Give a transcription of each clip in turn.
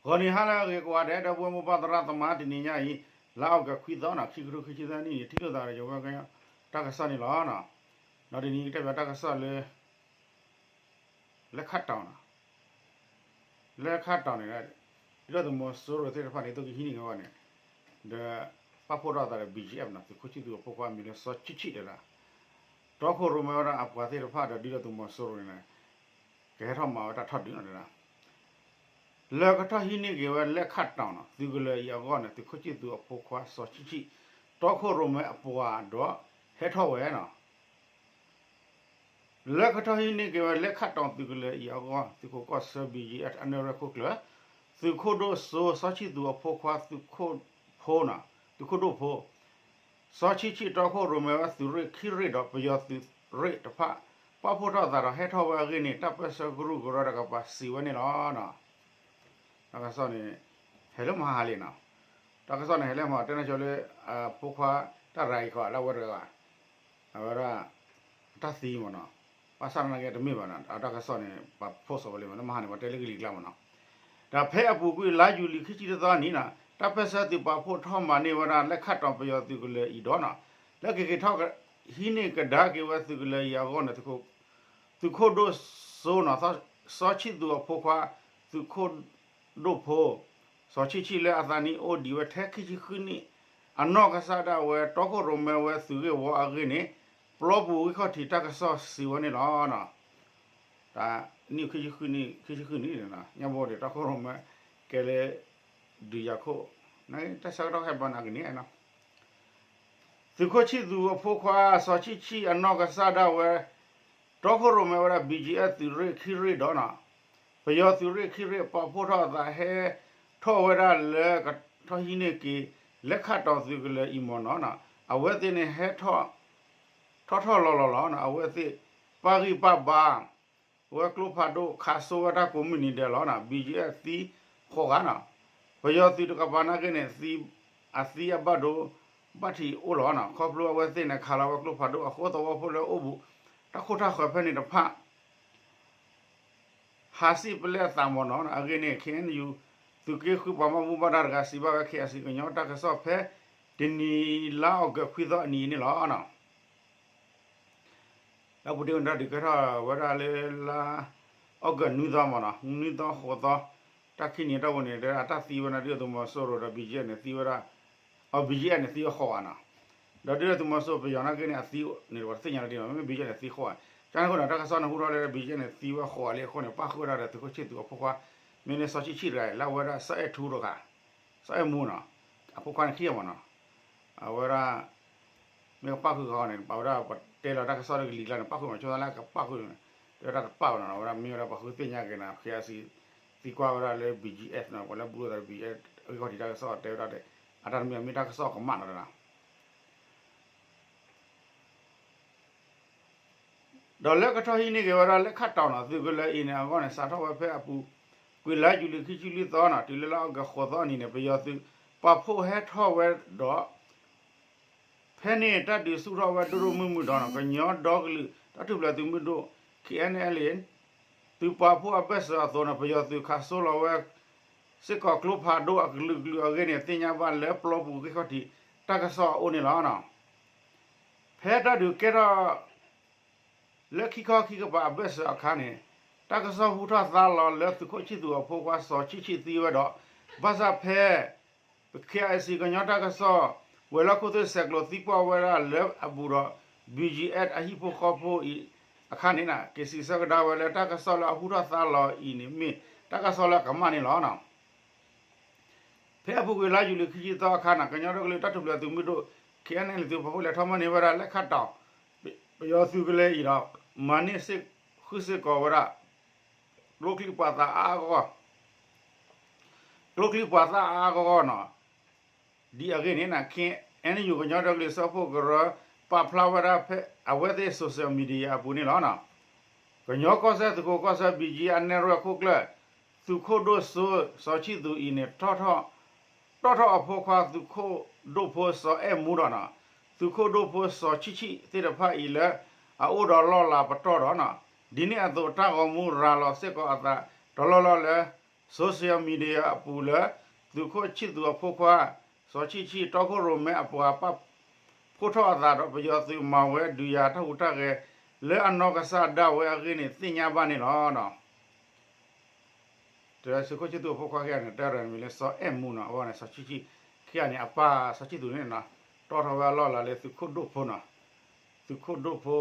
ဂီၤနံၤဟါလၢအဂ့ၤကိးဂၤဒဲး ဒီပုၢ်ဝဲၢ်မိၢ်ပၢ်သရၣ်သမါ တနံၤညါအံၤ လါအီကူးခွံသီန့ၣ် ခံကထိခံဆံသၢနံၣ်န့ၣ် ထံၣ်လိာ်သးဒီးယဝဲကညီ တၢ်ကစီၣ်န့ၣ်လီၤ. ဒီးတနံၤအံၤကတဲဘၣ်တၢ်ကစီၣ်လၢ လဲခးတီၤန့ၣ် လဲခးတီၤန့ၣ် ဒုၣ်ဒါသုးမီၤစိရိၤသ့ၣ်တဖၣ်န့ၣ် သုးကဟံးန့ၢ်က့ၤဝဲန့ၣ် ဒီး ပာ်ဖှိၣ်ထီၣ်အသးဒီး ဘံၣ်ကၠံၣ်အဲၣ်ပနီၤ သုးခိၣ်ဆံၣ်သူးအဖိခွါအမံၤလၢစီၤဆံၣ်ဆံၣ်တဲဒၣ် တီခိၣ်ရိၣ်မဲဝဲဒၣ်အပှၤသ့ၣ်တဖၣ်ဒီးဒုၣ်ဒါသုးမီၤစိရိၤန့ၣ် ကဟဲထီၣ်မၤဝဲတၢ်ထီၣ်ဒုးန့ၣ်တဲဒၣ် လၢကထီၣ်ဟံးန့ၢ်က့ၤဝဲလဲခးတီၤန့ၣ် သုးကလၢၤအံၤအဂီၢ်န့ၣ် သုးခိၣ်ဆံၣ်သူးအဖိခွါစီၤဆံၣ်ဆံၣ် တီခိၣ်ရိၣ်မဲအပှၤဒီး ဟဲထီၣ်ဝဲန့ၣ် လၢကထီၣ်ဟံးန့ၢ်က့ၤဝဲလဲခးတီၤသုးကလၢၤအံၤအဂီၢ် သုးခိၣ်ကီၢ်ဆၢ ဘံၣ်ကၠံၣ်အဲၣ် အနဲၣ်ရွဲၣ်ခိၣ်ကျၢၢ် သုးခိၣ်ဒိၣ်စိစီၤဆံၣ်သူးအဖိခွါ သုးခိၣ်ဖိန့ၣ် သုးခိၣ်ဒိၣ်ဖိ စီၤဆံၣ်ဆံၣ်တီခိၣ်ရိၣ်မဲဝဲသုးရ့ၣ်ခံရ့ၣ်ဒီးပယီၤသုးရ့ၣ်တဖၣ် ပာ်ဖှိၣ်ထီၣ်အသးဒီးဟဲထီၣ်ဝဲအဂ့ၢ်န့ၣ် တၢ်ပၢၢ်ဆၢကရူၢ်ကရၢတကပၤစံးဝဲန့ၣ်လီၤ. တၢ်ကစီၣ်န့ၣ် ဟဲလၢမဟါလံနီၤ, တၢ်ကစီၣ်န့ၣ် ဟဲလၢမဟါ တဲန့ၣ်ဆိလၢ အဖိခွါတၢ်ရၤအံၤခီ လၢအဝဲတဂၤ အဝဲဒၣ် အတၢ်သံမ့ၢ်နီၤ, ဘၣ်ဆၣ်သနာ်က့တမ့ၢ်ဘၣ်နီၤ, အတၢ်ကစီၣ်န့ၣ် ပာ်ဖှိၣ်စီဝဲလံမ့ၢ် လၢမဟါန့ၣ် ပှၤတဲလၢကလံၤကျါမ့ၢ်နီၤ, ဒီးဖဲအပူၤကွံာ်လါယူၤလံခံဆံတသီနံၤနီၤ တၢ်ပၢၢ်ဆၢသုးပာ်ဖှိၣ်ထီၣ်မၤန့ၢ်ဝဲဒၣ် လဲခးတီၤပယီၤသုးကလၢၤအံၤဒီးနီၤ, လၢကက့ၤထီၣ်ဟံးန့ၢ်ကဒါက့ၤဝဲသုးကလၢၤအံၤအဂီၢ်န့ၣ် သုးခိၣ်ဒိၣ်စိနီၤ, စီၤဆံၣ်သူးအဖိခွါ သုးခိၣ်ဒိၣ်ဖိ စီၤဆံၣ်ဆံၣ်လၢအသးနံၣ်အိၣ်ဒံးဝဲထဲခံဆံဃုနံၣ် အနီၢ်ကစၢ်ဒၣ်ဝဲ တီခိၣ်ရိၣ်မဲဝဲသုးဂ့ၢ်ဝီအဂ့ၢ်န့ၣ် ပျီပူၤဂံၢ်ခီၣ်ထံးတၢ်ကစီၣ်စံးဝဲန့ၣ်လီၤ. တနံၣ်ခံဆံဃုနံၣ် ခံဆံဃုနံၣ် ညါဘိဒီး တီခိၣ်ရိၣ်မဲ ကဲလၢ ဒုးယၤခိၣ် တၢ်ဆၢကတီၢ်ဟဲဘၣ်န့ၣ်အကန့ၣ်နီၤ သုးခိၣ်ဆံၣ်သူးအဖိခွါ စီၤဆံၣ်ဆံၣ်အနီၢ်ကစၢ်ဒၣ်ဝဲ တီခိၣ်ရိၣ်မဲဝဲဒၣ် ဘံၣ်ကၠံၣ်အဲၣ် သုးရ့ၣ်ခံရ့ၣ်ဒီးနီၤ, ပယီၤသုးရ့ၣ်ခံရ့ၣ် ပာ်ဖှိၣ်ထီၣ်အသးဟဲထီၣ်ဝဲဒၣ်လၢကထီၣ်ဟံးန့ၢ်က့ၤ လဲခးတီၤသုးကလၢၤအံၤမ့ၢ်နီၤ, အဝဲသ့ၣ်န့ၣ်ဟဲထီၣ် ထီၣ်ထီၣ်လီၤလီၤလီၤ, အဝဲသ့ၣ် ပာ်ဂံၢ်ပာ်ဘါ ဝဲကျိဖးဒိၣ်ခးစိဝဲတၢ်ကိးမုၢ်နံၤဒဲးလီၤ. ဘံၣ်ကၠံၣ်အဲၣ်သံဃိးဂၤနီၤ, ပယီၤသုးတကပၤနာ်က့န့ၣ် သံ အသံအဘၣ်ဒိ ဘၣ်ထံးအိၣ်လီၤနီၤ, ခီဖျိအဝဲသ့ၣ်န့ၣ် ခးလီၤဝဲကျိဖးဒိၣ်အဃိ သဝီဖိလၢအိၣ်ဘူး တၢ်ခိၣ်တၢ်ဃၢၤဖဲန့ၣ်တဖၣ် ဟးစံၣ်ပလဲသးမ့ၢ်နီၤ, အဂ့ၢ်န့ၣ် ခ့ၣ်အဲၣ်ယူၣ် သုးက့ဃုပှၤဘၣ်မူဘၣ်ဒါတဂၤစံးဘၣ်ဝဲ ခ့ၣ်အဲၣ်စံၣ် ကညီတၢ်ကစီၣ်ဖဲ တနံၤလါအီကူးခွံသီအနံၤန့ၣ်လီၤ. လၢပူၤတ့ၢ်ဝဲဒၣ်ဒုးကဲထီၣ်ဝဲဒၣ်လၢလါအီကူးနွံသီမ့ၢ်နီၤ, နွံသီဃိးသီ တၢ်ခံနံၤအတီၢ်ပူၤန့ၣ် အတၢ်သံဝဲဒၣ်ဒုၣ်ဒါသုးမီၤစိရိၤဒီး ဘံၣ်ကၠံၣ်အဲၣ်န့ၣ်သံဝဲဒၣ် အဘံၣ်ကၠံၣ်အဲၣ်န့ၣ် သံဝဲဃိးဂၤနီၤ, ဒီးဒုၣ်ဒါသုးမီၤစိရိၤပယီၤနာ်က့န့ၣ် အသံန့ၣ် ပှၤတသ့ၣ်ညါလၢၤတံၢ်မး မ့မ့ၢ်ဘံၣ်ကၠံၣ်အဲၣ်န့ၣ်သံဃိးဂၤ, ကန့ၣ်အဃိန့ၣ် တၢ်ကစီၣ်န့ၣ်ဟူထီၣ်လၢ ဘံၣ်ကၠံၣ်အဲၣ်န့ၣ်သံဝဲဃိးဂၤလံအဃိန့ၣ် ပၣ်ဃုာ်ဝဲဒၣ်ဒီးသုးခိၣ်ဆံၣ်သူးအဖိခွါ မ့ၢ်လၢစီၤဆံၣ်ဆံၣ်တဂၤအံၤ လၢအဝဲဒၣ်စီၤအဲၣ်ထူတဂၤ, စီၤအဲၣ်မူနီၤ, အဖိခွါန့ၣ်ခံဂၤမ့ၢ်နီၤ, အဝဲဒၣ် မ့ၢ်ကပၣ်ဃုာ်ဃီန့ၣ် ပာ်ဝဲဒၣ်ပတဲလီၤတၢ်ကစီၣ်လၢကလံၤကျါန့ၣ် ပၣ်ဃုာ်မး ဆိသးလၢကပၣ်ဃုာ်န့ၣ် တဲဝဲဒၣ်တပၣ်ဘၣ်နီၤ, အဝဲဒၣ်မ့ၢ်ဝဲဒၣ်ပှၤဃုသ့ၣ်ညါက့ၤနီၤ ခ့ၣ်အဲၣ်စံၣ် သံကွၢ်ဝဲဒၣ်လၢ ဘံၣ်ကၠံၣ်အဲၣ်နီၤ ပှၤလၢဘူးလိာ်သးဒီး ဘံၣ်ကၠံၣ်အဲၣ် အဂံၢ်ခီၣ်ထံးတၢ်ကစီၣ်တဲဝဲဒၣ်ဒီး အတၢ်တမံၤမ့ၢ်တၢ်ကစီၣ်ကမၣ်နီၤတနီၤ ဒီးလၢကထီၣ်ဟံးန့ၢ်က့ၤဝဲဒၣ်လၢခးတီၤနီၤ သုးကလၢၤအံၤန့ၣ် အဂီၢ်န့ၣ် စးထီၣ်ဝဲဖဲအပူၤကွံာ်လါယူၤလံခံဆံလွံၢ်သီနီၤ တုၤလၢလါအီကူးဃိးသီအနံၤန့ၣ် ပယီၤသုးပာ်ဖှိၣ်ဟဲထီၣ်ဝဲဒီး ဖဲန့ၣ်တၢ်ဒုးဆူၣ်ထီၣ်ဝဲဒိၣ်ဒိၣ်မုၢ်မုၢ်ဒီးနီၤ ကညီဒီကလုာ်တၢ်ထူၣ်ဖျဲးသုးမုၢ်ဒိၣ် ခ့ၣ်အဲၣ်အဲၣ်လ်အ့ သုးပာ်ဖှိၣ်အဘၢၣ်စၢၤအသိးန့ၣ် ပယီၤသုးခးစိလီၤဝဲ စ့ၢ်ကီးကျိဖးဒိၣ်အကလုာ်ကလုာ်အဂ့ၢ်န့ၣ် သ့ၣ်ညါဘၣ်လၢပျီပူၤဂံၢ်ခီၣ်ထံးတၢ်ကစီၣ်အအိၣ်န့ၣ်လီၤ. ဖဲတၢ်ဒုးကဲထီၣ် လၢခံခီခံကပၤအဘၢၣ်စၢၤအခါန့ၣ် တၢ်ကစီၣ်ဟူထီၣ်သါလီၤလၢသုးခိၣ်ဆံၣ်သူးအဖိခွါစီၤဆံၣ်ဆံၣ်သံဝဲဒီး ဘၣ်ဆၣ်ဖဲ ပ ခ့ၣ်အဲၣ်စံၣ် ကညီတၢ်ကစီၣ် ဝဲၤလီၢ်ခိၣ်သ့ၣ်ဆဲးကျိးသံကွၢ်ဝဲဒၣ်လၢအဘူးဒီး ဘံၣ်ကၠံၣ်အဲၣ်အဟံၣ်ဖိဃီဖိအံၤအခါန့ၣ် က့ၤစံးဆၢကဒါဝဲလၢတၢ်ကစီၣ်လၢအဟူထီၣ်သါလီၤအံၤန့ၣ်မ့ၢ်တၢ်ကစီၣ်လၢအကမၣ်န့ၣ်လီၤ. ဖဲအပူၤကွံာ်လါယူၤလံခံဆံသီအခါန့ၣ် ကညီဒီကလုာ်တၢ်ထူၣ်ဖျဲးသုးမုၢ်ဒိၣ် ခ့ၣ်အဲၣ်အဲၣ်လ်အ့ သုးပာ်ဖှိၣ်လဲၤထီၣ်မၤန့ၢ်ဝဲဒၣ်လၢခးတီၤ ပယီၤသုးကလၢၤအံၤဒီး မၤန့ၢ်ဃုာ်စ့ၢ်ကီးဝဲဒၣ် ကျိချံမျိာ်သၣ်အါအါဂီၢ်ဂီၢ် ကျိချံမျိာ်သၣ်အါအါဂီၢ်ဂီၢ်နီၤ ဒ်အဂ့ၢ်န့ၣ် ခ့ၣ်အဲၣ်ယူၣ် ကညီဒီကလုာ်စၢဖှိၣ်ကရၢ ပာ်ဖျါဝဲဒၣ်ဖဲအဝဲသ့ၣ် social media အပူၤန့ၣ်လီၤ. ကညီကီၢ်စဲၣ်သုးခိၣ်ကီၢ်ဆၢ ဘံၣ်ကၠံၣ် အနဲၣ်ရွဲၣ်ခိၣ်ကျၢၢ် သုးခိၣ်ဒိၣ်စိ စီၤဆံၣ်သူးအံၤန့ၣ် တီၣ်ထီၣ်အဖိခွါ သုးခိၣ်ဒိၣ်ဖိ စီၤအဲၣ်မူဒီးနီၤ သုးခိၣ်ဒိၣ်ဖိ စီၤဆံၣ်ဆံၣ်သ့ၣ်တဖၣ်အံၤလၢ အအိၣ်ဒီးလီၢ်လၤပတီၢ်ဒီးနီၤ ဒ်န့ၣ်အသိး တၢ်ဂီၤမူရၤလီၤစ့ၢ်ကီးအသးတလီၢ်လီၢ်လၢ social media အပူၤလၢ သုးခိၣ်ဆံၣ်သူးအဖိခွါ စီၤဆံၣ်ဆံၣ် တီခိၣ်ရိၣ်မဲအပှၤပာ်ဖှိၣ်ထီၣ်အသးဒီး ပယီၤသုးမၤဝဲဒုးယၤတၢ်ဟူးတၢ်ဂဲၤ လၢအနီၢ်ကစၢ်ဒၣ်ဝဲအဂ့ၢ်န့ၣ် သ့ၣ်ညါဘၣ်န့ၣ်လီၤ. တသုးခိၣ်ဆံၣ်သူးအဖိခွါခံဂၤန့ၣ် တၢ်ရဲၣ်မံၤလၢစီၤအဲၣ်မူနီၤ, အဝဲန့ၣ် စီၤဆံၣ်ဆံၣ် ခံဂၤန့ၣ် အပၢ်စီၤဆံၣ်သူးန့ၣ်နီၤ တီၢ်ထီၣ်ဝဲအလီၢ်အလၤလၢသုးခိၣ်ဒိၣ်ဖိနီၤ, သုးခိၣ်ဒိၣ်ဖိ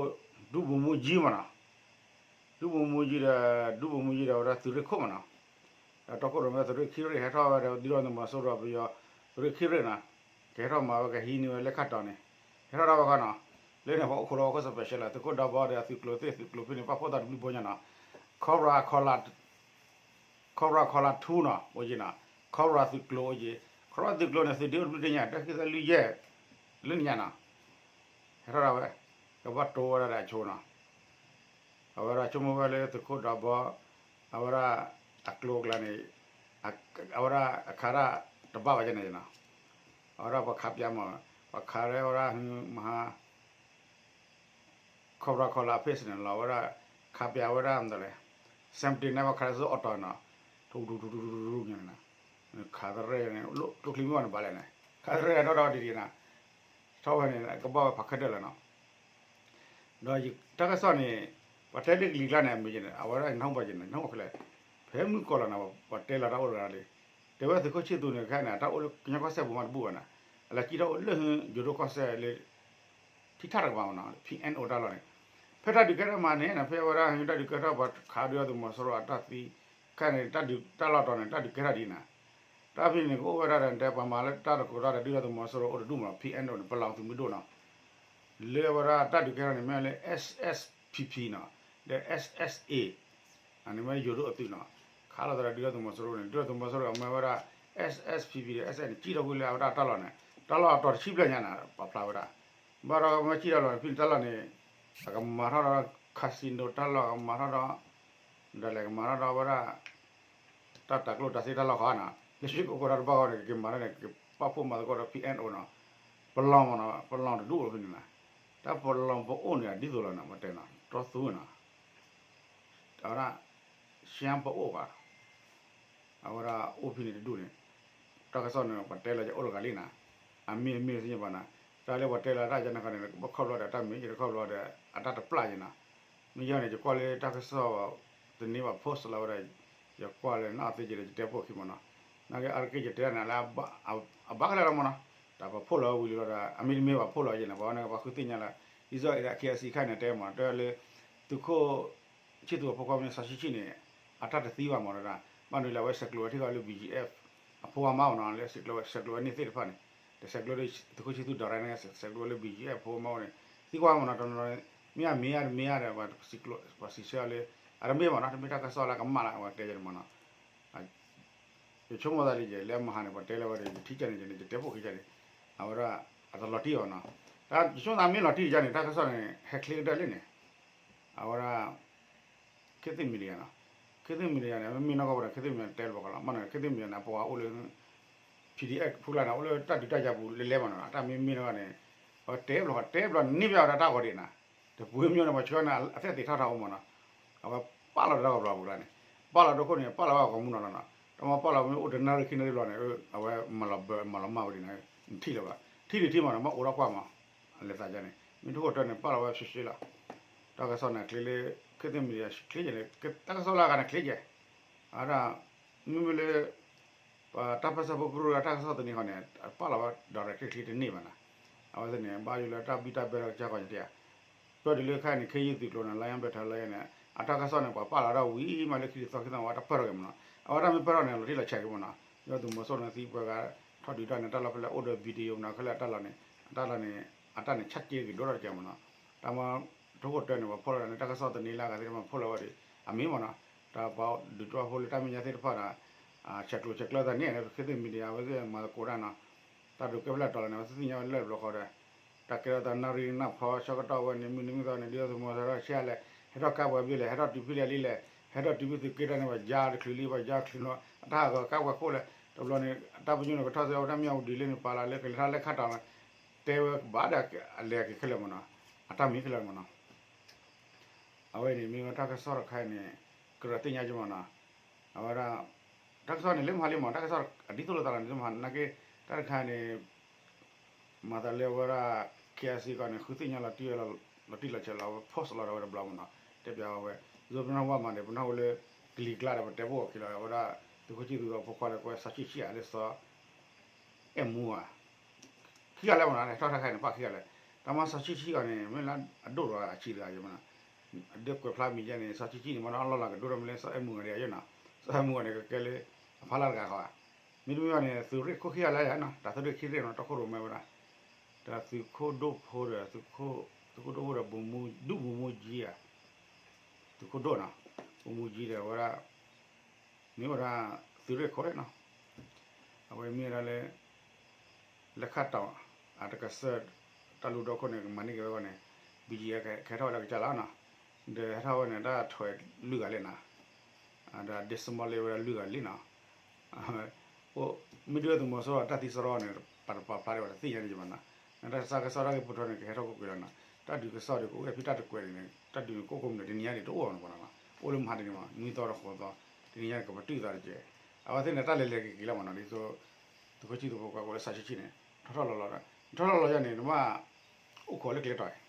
ဒူဘိမူကၠံမးနီၤ, ဒူဘိမူကၠံဒီး ဒူဘိမူကၠံဒီး အဝဲဒၣ်သုးရ့ၣ်ခိၣ်မးနီၤ, ဒီးတီခိၣ်ရိၣ်မဲသုးရ့ၣ်ခံရ့ၣ် ဟဲထီၣ်ဝဲဒီး ဒုၣ်ဒါသုးမီၤစိရိၤပယီၤ သုးရ့ၣ်ခံရ့ၣ်နီၤ, ကဟဲထီၣ်မၤဝဲကဟံးန့ၢ်ဝဲလၢခါတီၤန့ၣ် ဟဲထီၣ်ဒၣ်ဝဲခီနီၤ, လၢန့ၣ်ပှၤအိၣ်ခိးလီၤဝဲခိၣ်စပယ်ရှယ်လီၤ သုးခိၣ်ဒီဘီဒီးအသုးကျိၤသ့ၣ်သုးကျိၤဖဲန့ၣ် ပာ်ဖှိၣ်သးတဘျုးဘိညါနီၤ, Cobra Cobra Cobra twoနီၤ အိၣ်က့နီၤ, Cobra သုးကျိၤအိၣ်က့, Cobra သုးကျိၤန့ၣ် သုးဒ့အိၣ်တဘျုးတညါ တၢ်ခံသၢလွံၢ်ယဲၢ် လၢနညါနီၤ, ဟဲထီၣ်ဒၣ်ဝဲ ကဘၣ်တိဝဲဒၣ်ဒီးအဆိနီၤ, အဝဲဒၣ်ဆိကမိၣ်ဝဲလၢသုးခိၣ်ဒီဘီ အဝဲဒၣ် အကျိၤအကျဲန့ၣ် အဝဲဒၣ်အခးဒၣ်တဘၣ်ဘၣ်ကဲန့ၣ်နီၤ, အဝဲဒၣ်ပှၤခးပၠးမး ပှၤခးရဲဝဲဒၣ်မဟါ Cobra Cobra အ page န့ၣ် လီၤဝဲဒၣ် ခးပၠးဝဲဒၣ်မတၤလဲၣ် seventeen န့ၣ် ပှၤခးလၢအီၣ်တီၤနီၤ, ထူထူထူထူထူထူထူန့ၣ်နီၤ, ခးတရဲၣ်န့ၣ် ကျိချံမ့ၢ်အီၤန့ၣ်ဘၣ်လဲၣ်န့ၣ် ခးတရဲၣ်ဒီးဒီဒံးဒံးနီၤ, ထီၣ်ဝဲန့ၣ် ကဘၣ်ဝဲဖးခဲဒၢၣ်လီၤနီၤ ဒီးတၢ်ကစီၣ်န့ၣ် ပှၤတဲလၢကလံၤကျါန့ၣ် အမ့ၢ်ယဲန့ၣ် အဝဲဒၣ်နၢ်ဟူဘၣ်ယဲန့ၣ် နၢ်ဟူခဲလၢာ်, ဖဲမုၢ်ကီၢ်လီၤန့ၣ် ပှၤတဲလီၤတၢ်အိၣ်တဂၤလံ, တဲဝဲသုးခိၣ်ဆံၣ်သူးန့ၣ် ခဲန့ၣ် တၢ်အိၣ်လၢကညီကီၢ်စဲၣ်ပူၤမးတဘူၣ်ဘၣ်န့ၣ်, အလဲၤကံထီၣ်အိၣ်လၢယိၤဒိၣ်ကီၢ်စဲၣ်လၢ ထံထၣ်တကပၤမးနီၤ P N O တၢ်လီၢ်န့ၣ်, ဖဲတၢ်ဒုးကဲထီၣ်မးန့ၣ် ဖဲဝဲဒၣ်တၢ်ဒုးကဲထီၣ်ပှၤခးဒုၣ်ဒါသုးမီၤစိရိၤအတၢ်သံ, ခဲန့ၣ် တၢ်လီၢ်တီၤန့ၣ် တၢ်ဒုးကဲထီၣ်ဒ်န့ၣ်, တၢ်ဖဲန့ၣ် ကအိၣ်ဝဲဒၣ်ဒီး တဲပှၤမၤလၢတၢ်တကိးတၢ်ဒီးဒုၣ်ဒါသုးမီၤစိရိၤအိၣ်တဒူၣ်မးနီၤ P N O န့ၣ် ပလီၢ်သုးမုၢ်ဒိၣ်နီၤ, လၢဝဲဒၣ်တၢ်ဒုးကဲထီၣ်န့ၣ် မ့ၢ်လၢ S S P P နီၤ, ဒီး S S A န့ၣ်မ့ၢ်ယိၤဒိၣ်အသုးနီၤ, ခးလီၤသးဒီးဒုၣ်ဒါသုးမီၤစိရိၤန့ၣ် ဒုၣ်ဒါသုးမီၤစိရိၤအမ့ၢ်ဝဲဒၣ် S S P P ဒီး S S A န့ၣ် ကံၣ်ထီၣ်ကွံာ်လၢအဝဲဒၣ်တၢ်လီၢ်န့ၣ် တၢ်လီၢ်အတီၤတဆံဘျဲၣ်ညါန့ၣ် ပာ်ဖျါဝဲဒၣ်, ဘၣ်ဒီးမ့ၢ်ကံၣ်ထီၣ်လီၤန့ၣ် ဖဲန့ၣ်တၢ်လီၢ်န့ၣ် အကမၤထီၣ်ဒီး casino တၢ်လီၢ် ကမၤထီၣ်ဒီး ဒီးလဲၤကမၤထီၣ်ဒီးဝဲဒၣ် တၢ်တၤကျိၣ်တၤစ့တၢ်လီၢ်ဃီနီၤ, လၢဆှံကိးကိးတၢ်တဘၣ်ဃီန့ၣ် ကက့ၤမၤထီၣ်န့ၣ် ကပာ်ဖှိၣ်မၤသကိးဒီး P N O နီၤ, ပလီၢ်မးနီၤ ပလီၢ်တဒူၣ်အိၣ်ဖဲန့ၣ်နီၤ, တၢ်ပလီၢ်ပအိၣ်န့ၣ် ဒ်သိးလီၤနီၤ ပတဲနီၤ တြီသူနီၤ, အဝဲဒၣ် ရှမ်းပအိၣ်ဘၣ် အဝဲဒၣ်အိၣ်ဖဲန့ၣ်တဒူၣ်န့ၣ်, တၢ်ကစီၣ်န့ၣ် ပှၤတဲလီၤယအိၣ်တဂၤလံနီၤ, အမ့ၢ်အမ့ၢ်သ့ၣ်ညါဘၣ်နီၤ, တၢ်လၢပှၤတဲလီၤတၢ်ယဲန့ၣ်ခီန့ၣ် ဘၣ်ခီဖျိဒီးတၢ်မ့ၢ်ယတခီဖျိဒီး အတၢ်တပျၢ်ယနီၤ, မ့ၢ်ယဲန့ၣ် ယကွၢ်လၢတၢ်ကစီၣ် တန့ၢ်ဘၣ် post လီၤဝဲဒၣ်, ယကွၢ်လၢနီၢ်သ့ၣ်က့ၤဒီး ယတဲပိာ်ခံမးနီၤ, နာ်က့အါတက့ၢ်ယတဲန့ၣ်လၢ အဘၣ်ကလဲာ်လီၤမးနီၤ, တၢ်ပဖိးလီၤဝံၤလီၤဒီး အမ့ၢ်တမ့ၢ်ဘၣ်ဖိးလီၤယဲန့ၣ် ပှၤန့ၣ်ပှၤဃုသ့ၣ်ညါလၢ ဒ်သိးအံၤဒၣ် K I C ခါန့ၣ်တဲမး တဲလၢ သုးခိၣ် ဆံၣ်သူးအဖိခွါမ့ၢ်စီၤဆံၣ်ဆံၣ်န့ၣ် အတၢ်တသံဘၣ်မးဒီး ဘၣ်နုၤလၢအဝဲဆဲးကျိးဝဲထံၣ်ဃီလၢ B G F အဖိခွါမါမးနီၤ လၢဆဲးကျိးဝဲန့ၢ်သ့ၣ်တဖၣ်န့ၣ် တဆဲးကျိးန့ၢ်သုးခိၣ်ဆံၣ်သူး direct န့ၣ် ဆဲးကျိးဝဲလၢ B G F အဖိခွါမါအိၣ်န့ၣ် သံကွၢ်မးနီၤ တနီၤနီၤ မ့ၢ်အမ့ၢ်အါတမ့ၢ်အါဒီး ပှၤစံးဆၢအီၤလၢ အတမ့ၢ်ဘၣ်နီၤ တမ့ၢ်တၢ်ကစီၣ်လၢကမၣ်လၢအဝဲတဲယဲန့ၣ်မးနီၤ ယဆိကမိၣ်သးလံယဲ လၢမဟါန့ၣ် ပှၤတဲလီၤဝဲဒီး ယထံၣ်ကန့ၣ် ယန့ၣ် ယတဲပိာ်ခံကန့ၣ် အဝဲဒၣ် အတလီၤတံၢ်အီၤနီၤ တၢ်ယဆိကမိၣ်သးမ့ၢ်လီၤတံၢ်ယဲန့ၣ် တၢ်ကစီၣ်န့ၣ် ဟဲချ့ကတၢၢ်လံန့ၣ် အဝဲဒၣ် ခေတ်သစ် media နီၤ ခေတ်သစ် media န့ၣ် မ့မ့ၢ်နီၢ်ကီၢ်ဝဲဒီး ခေတ်သစ် media တဲလီၤဘၣ်ဃီလီၤ မ့ၢ်နီၤ ခေတ်သစ် media န့ၣ် ပှၤအိၣ်လၢ P D F ဖိကျါန့ၣ် အိၣ်လၢတၢ်ဒုးတၢ်ယၤပူၤလဲၤလဲၤမးနီၤ တၢ်မ့မ့ၢ်နီၢ်ကီၢ်န့ၣ် အဝဲတဲဘျီတဲဘျီန့ၢ်ဘၣ်ဝဲဒၣ်တၢ်ဂီၤဒံးနီၤ တပှ့ၤမ့ၢ်န့ၣ် ပှၤဆှၢန့ၣ် အသ့ၣ်သ့ၣ်ထီၣ်ထီၣ်အိၣ်မးနီၤ အဝဲပာ်လီၤတၢ်ဂီၤဘျီပူၤကျါန့ၣ် ပာ်လီၤဒိခိၣ်န့ၣ် ပာ်လီၤဝဲအကမူနီၤနီၤ တၢ်မ့ၢ်ပာ်လီၤမ့ၢ်အိၣ်တနၣ်ရံၣ်ခံနၣ်ရံၣ်ဘျီန့ၣ် အဝဲမၤလီၤဘၢမၤလီၤမၢ်ဝဲဒံးနီၤ ထံၣ်ဒံးထံၣ်မးနီၤ မ့ၢ်အိၣ်ထီၣ်ကွၢ်မး အလဲၤသးယါန့ၣ် မ့ၢ်ထိၣ်ခိၣ်တၢၢ်န့ၣ် ပာ်လီၤဝဲရှဲရှဲလီၤ တၢ်ကစီၣ်န့ၣ် ချ့လၢ ခေတ်သစ် media ချ့ယဲန့ၣ် တၢ်ကစီၣ်လၢအဂၤန့ၣ်ချ့ယဲ အဝဲဒၣ် မ့မ့ၢ်လၢ ပတၢ်ပၢဆှၢဖိကရူၢ်အတၢ်ကစီၣ်သန့ၤဃီန့ၣ် ပာ်လီၤဝဲ direct ချ့ချ့တန့ၢ်ဘၣ်နီၤ အဝဲသ့ၣ်န့ၣ် ဘၣ်ယိၣ်လၢတၢ်ဘံၣ်တၢ်ဘၢထီၣ်ကစၢ်ဃီန့ၣ်တယါ ပၢၢ်တုၤလၢခဲအံၤန့ၣ် ခ့ယုၢ်သုးကျိၤန့ၣ် Lion Battalion န့ၣ် အတၢ်ကစီၣ်န့ၣ် ပှၤပာ်လီၤဒၣ်ဝံၤမးလၢခံတသီခံသီဝဲတၢ်ပၢၢ်ထီၣ်က့ၤမးနီၤ အဝဲတၢ်မ့ၢ်ပၢၢ်ထီၣ်န့ၣ် လီၤတံၢ်လီၤဆဲးက့ၤမးနီၤ ဒုၣ်ဒါသုးမီၤစိရိၤန့ၣ်သံပှဲၤဂၤ ထီၣ်ဒုးတၢ်န့ၣ် တၢ်လီၢ်ဖဲလဲၣ်အိၣ်ဒီး video မးနီၤခဲလၢာ်အတၢ်လီၢ်န့ၣ် အတၢ်လီၢ်န့ၣ် အတၢ်န့ၣ် ဆၣ်က့ၤက့ၤဒိၣ်ထီၣ်တက့ၢ်မးနီၤ တၢ်မ့ၢ်ထိၣ်ခိၣ်တၢၢ်န့ၣ် ပှၤဖီၣ်လီၤန့ၣ် တၢ်ကစီၣ်သန့ၤလၢအဂၤသ့ၣ်တဖၣ်ဖီၣ်လီၤဝဲဒီး အမ့ၢ်မးနီၤ တၢ်ပှၤဒုးတၢ်ဖိလၢတၢ်မဲာ်ညါသ့ၣ်တဖၣ်ဒီး ဆဲးကျိးဆဲးကျၢသးန့ၣ် ခေတ်သစ် media အဝဲသ့ၣ်မၤသကိးတၢ်နီၤ တၢ်ဒုးကဲဖဲလဲၣ်တီၤလီၤန့ၣ် အဝဲသ့ၣ်သ့ၣ်ညါဝဲလၢဘျီဃီဒီး တၢ်ကဲထီၣ်သးနၣ်ရံၣ်နၢ်ဖီဆၢကတီၢ်ဝဲန့ၣ် မုၢ်နံၤမုၢ်သီန့ၣ် ဒုၣ်ဒါသုးမီၤစိရိၤဆဲးလဲၣ် ဟဲထီၣ်ကါပှဲၤဘ့ၣ်လဲၣ် ဟဲထီၣ်တုၤဖဲလဲၣ်လံလဲၣ် ဟဲထီၣ်တုၤဖဲသုးက့တၢ်န့ၣ် ပှၤယါတချုးလံ ပှၤယါချုးနီၤ အတၢ်ဟးဂီၤကါပှဲၤခိၣ်လဲၣ် တဘျီန့ၣ် တၢ်ပညိၣ်န့ၣ် ကထီၣ်စ့ၢ်ဝဲတၢ်မ့ၢ်အူဒံးလံန့ၣ် ပာ်လီၤလၢကလဲၤထီၣ်လၢခါတီၤလီၤ တဲဝဲဘၣ်ဒီးအလဲၤက့ၤခဲလၢာ်မးနီၤ အတၢ်မံၤခဲလၢာ်မးနီၤ အဝဲန့ၣ်မ့ၢ်ဝဲတၢ်ကစီၣ်တခါအံၤန့ၣ် ကရၢသ့ၣ်ညါက့ၤမးနီၤ အဝဲဒၣ် တၢ်ကစီၣ်န့ၣ် လၢမဟါလံမး တၢ်ကစီၣ်အဒ်သိးလိာ်သးလီၤန့ၣ် လၢမဟါနာ်က့ တၢ်တခါန့ၣ် မၤသးလၢအဝဲဒၣ် ခ့အစံကီးန့ၣ် ဃုသ့ၣ်ညါလီၤတံၢ်ဝဲလီၤ လီၤတံၢ်လီၤဆဲးလီၤ အဝဲ post လီၤဒီးဝဲတဘျီမးနီၤ တဲပျးဝဲ ယိပနၢ်ဟူဘၣ်မးန့ၣ် ပနၢ်ဟူလၢ ကလံၤကျါဒီး ပတဲဘၣ်အီၤခံလီၤ အဝဲဒၣ် သုးခိၣ်ဆံၣ်သူးအဖိခွါလၢကွဲစီၤဆံၣ်ဆံၣ်ဧါ လၢစီၤ အဲၣ်မူဧါ ခံဂၤလၢမးနီၤ ထီၣ်တၢ်ခါန့ၣ် ပာ်ခံဂၤလၢ တၢ်မၤစီၤဆံၣ်ဆံၣ်အီၤန့ၣ် မ့ၢ်လၢအဒိၣ်ဒီးအဆံးတဂၤယမးနီၤ အဒိကွဲးဖျါမံၤယဲန့ၣ် စီၤဆံၣ်ဆံၣ်န့ၣ် မ့ၢ်နီၤအလီၢ်လီၤကဒိၣ်ထီၣ်မ့ၢ်လၢစီၤအဲၣ်မူဂၤဒံးယဲနီၤ စီၤအဲၣ်မူဂၤန့ၣ် ကကဲလၢ အဖီလာ်တဂၤဃီဧါ မ့တမ့ၢ်ဘၣ်န့ၣ် သုးရ့ၣ်ခိၣ်ခံဂၤလၢယဲနီၤ တၢ်သုးရ့ၣ်ခံရ့ၣ်နီၤ တီခိၣ်ရိၣ်မဲဝဲဒၣ် တၢ်သုးခိၣ်ဒိၣ်ဖိဒီး သုးခိၣ်ဒိၣ်ဖိဒီး ဒူၣ်မူမူကၠံဧါ သုးခိၣ်ဒိၣ်နီၤ မူမူကၠံဒီးဝဲဒၣ် မ့ၢ်ဝဲဒၣ် သုးရ့ၣ်ခိၣ်ရ့ၣ်နီၤ အဝဲမ့ၢ်ဝဲဒၣ်လၢ လၢခၣ်တီ အတကစၢၢ် တၢ်လူၢ်ဒီခိၣ်န့ၣ် ကမၤန့ၢ်က့ၤဝဲအဂီၢ်န့ၣ် ဘံယံ ကဟဲထီၣ်ဝဲဒၣ်ကစၢ်လီၤနီၤ ဒီးဟဲထီၣ်ဝဲန့ၣ် တၢ်ထွဲလွံၢ်ဂၤလံနီၤ ဒီး decimal လၢဝဲဒၣ်လွံၢ်ဂၤလံနီၤ မ့ၢ်ဒုးသုးမီၤစိရိၤတၢ်သံစရီန့ၣ် ပာ်တပာ်ဖျါဒံးဘၣ်တသ့ၣ်ညါန့ၣ်ယမးနီၤ နတၢ်ကစီၣ်ကစီၣ်တၢ်ဂ့ၢ်ပိာ်ထွဲန့ၣ် ကဟဲထီၣ်ကွ့ၢ်ကွ့ၢ်လီၤနီၤ တၢ်ဒုးကစီၣ်ဒီး ကအိၣ်ဝဲဖဲတၢ်တကွဲးန့ၣ် တၢ်ဒုးန့ၣ် ကအိၣ်ကိးမုၢ်နံၤ တနံၤညါန့ၣ် တအိၣ်နီၤပှၤနီၤ အိၣ်လၢမဟါတနံၤမး နွံသီဒီးဃိးသီ တနံၤညါန့ၣ် ကပတုာ်သးတက့ၢ် အဝဲသ့ၣ်န့ၣ် တၢ်လဲၤလဲၤက့ၤက့ၤလီၤမးနီၤ ဒ်သိး သုးခိၣ်ဆံၣ်သူးဖိခွါကိးလၢစီၤဆံၣ်ဆံၣ်န့ၣ် ထီၣ်ထီၣ်လီၤလီၤ ထီၣ်ထီၣ်လီၤလီၤယဲန့ၣ် နဘၣ် အိၣ်ခိးလၢကျဲတီၤ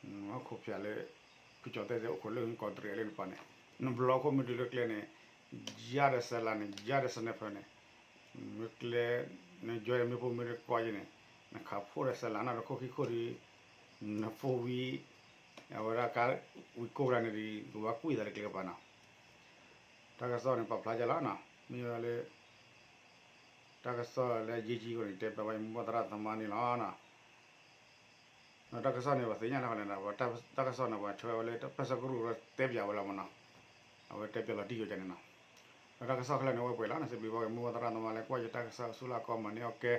နအိၣ်ခိးဖျါလၢ ဖုကၠီၤသဲၣ်သ့ၣ် အိၣ်ခိးလၢကီးတရံးလၢနပၤန့ၣ် နဘျီခိၣ်မ့ၢ်တုၤလၢကျဲန့ၣ် ယါဒီးစဲးလးန့ၣ် ယါဒီး sniper န့ၣ် မ့ၢ်ကျဲ နယွဲမ့ၢ်ဖိမ့ၢ်တကွၢ်ယဲန့ၣ် နခးဖိဒီးစဲးလးနီၤဒီးခိၣ်ခံခိၣ်ဒီး နဖိဝံၤ အဝဲဒၣ်ကါဝံၤကိးကလါန့ၣ်ဒီး ကဘၣ်ကွံာ်သးလၢကျဲကပၤနီၤ တၢ်ကစီၣ်န့ၣ် ပာ်ဖျါယဲလီၤနီၤ မ့ၢ်ဝဲလၢ တၢ်ကစီၣ်လၢယ့ၢ်ကံကီးန့ၣ် တဲပျးဝဲမူဘၣ်သရၣ်သမါန့ၣ်လီၤနီၤ ဒီးတၢ်ကစီၣ်န့ၣ် ပှၤသ့ၣ်ညါလၢဃီလဲၣ်ဒီး တၢ်ကစီၣ်န့ၣ် ပှၤဆှၢဝဲလၢ တၢ်ပၢၢ်ဆၢကရူၢ်တဲပျးဝဲလီၤမးနီၤ အဝဲတဲပျးလီၤတံၢ်ယိာ်ကန့ၣ်နီၤ ဒီးတၢ်ကစီၣ်ခဲလၢာ်န့ၣ် ဝဲပှဲၤလီၤန့ၣ် စံးဘျုးဘၣ်က့ၤမူဘၣ်သရၣ်သမါလၢကွၢ်ယတၢ်ကစီၣ်ဆူလၢအကီမၤန့ၢ်အီၣ်ကဲ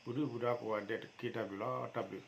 ပူၤဒုၣ်ပူၤဒါကိးဂၤဒဲးတက့ၢ် တၢ်ဘျုးလီၤ တၢ်ဘျုး